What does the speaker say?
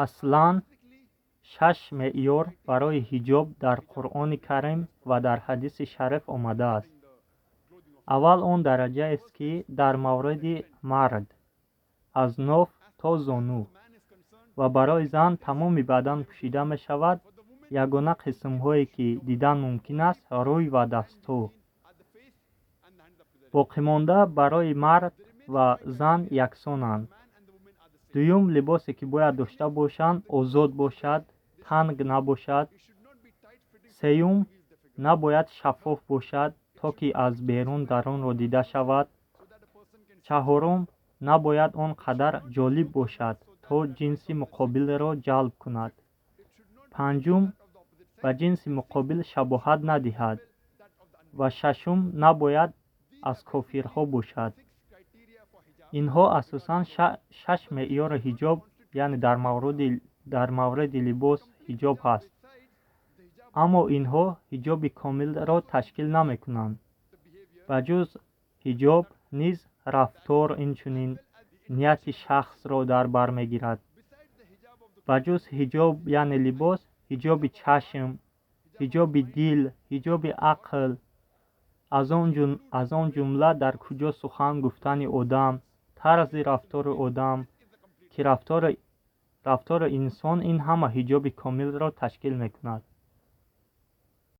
Аслан шаш меъёр барои ҳиҷоб дар Қуръони Карим ва дар ҳадиси шариф омадааст. Аввал он дараҷаест, ки дар мавриди мард аз ноф то зону ва барои зан тамоми бадан пӯшида мешавад. Ягона қисмҳое, ки дидан мумкин аст, рӯй ва дастҳо. Боқимонда барои мард ва зан яксонанд. Дуюм, либосе, ки бояд дошта бошанд, озод бошад, танг набошад. Сеюм, набояд шаффоф бошад, то ки аз берун дарунро дида шавад. Чаҳорум, набояд он қадар ҷолиб бошад, то ҷинси муқобилро ҷалб кунад. Панҷум, ба ҷинси муқобил шабоҳат надиҳад. Ва шашум, набояд аз кофирҳо бошад. Инҳо асосан шаш меъёри ҳиҷоб, яъне дар мавриди либос ҳиҷоб ҳаст. Аммо инҳо ҳиҷоби комилро ташкил намекунанд. Ба ҷуз ҳиҷоб низ рафтор, инчунин нияти шахсро дар бар мегирад. Ба ҷуз ҳиҷоб, яъне либос, ҳиҷоби чашм, ҳиҷоби дил, ҳиҷоби ақл, аз он ҷумла дар куҷо сухан гуфтани одам, тарзи рафтори одам, ки рафтори инсон, ин ҳама ҳиҷоби комилро ташкил мекунад.